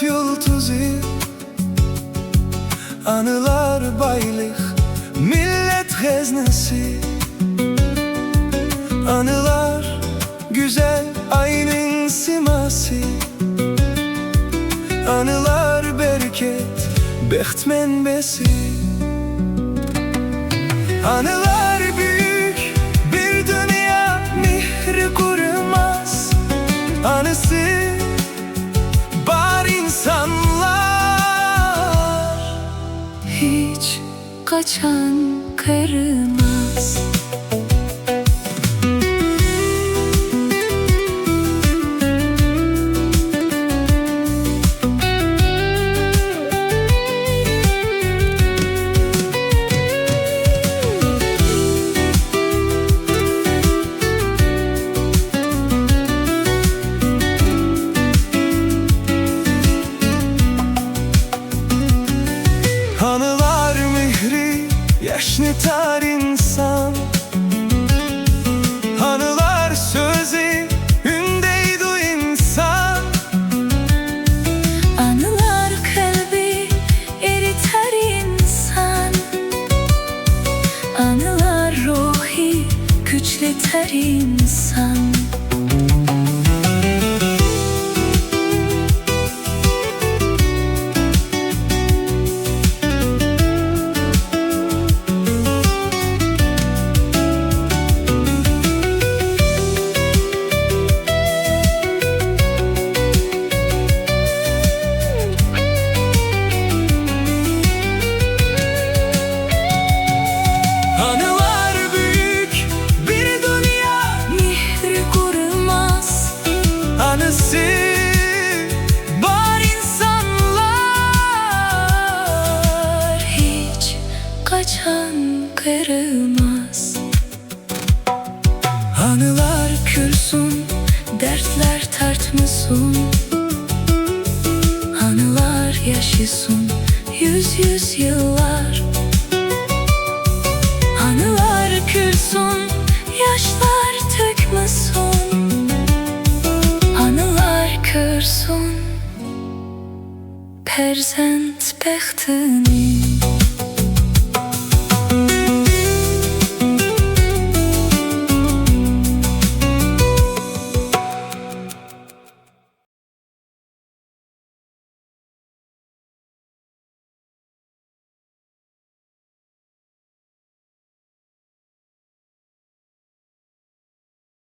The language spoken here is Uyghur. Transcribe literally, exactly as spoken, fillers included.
يۇلتۇزى. ئانىلار بايلىق، مىللەت غەزنىسى. ئانىلار گۈزەل ئاينىڭ سىيماسى. ئانىلار بەرىكەت، بەخت مەنبەسى. ئانىلار بۈيۈك، بىر دۇنيا مېھرى قۇرۇماس. ئانىسى بار ئىنسانلار ھېچ قاچان قېرىماس. ئانىلار مېھرى ياشنىتار ئىنسان. ئانىلار سۆزى ئۈندەيدۇ ئىنسان. ئانىلار قەلبى ئېرىتەر ئىنسان. ئانىلار روھى كۈچلىتەر ئىنسان. ئانىلار بۈيۈك، بىر دۇنيا مېھرى قۇرۇماس. ئانىسى بار ئىنسانلار ھېچ قاچان قېرىماس. ئانىلار كۈلسۇن، دەردلەر تارتمىسۇن. ئانىلار ياشىسۇن يۈز، يۈز يىللار. ئانىلار كۈلسۇن، ياشلار تۆكمىسۇن. ئانىلار كۆرسۇن پەرزەنت بەختىنى.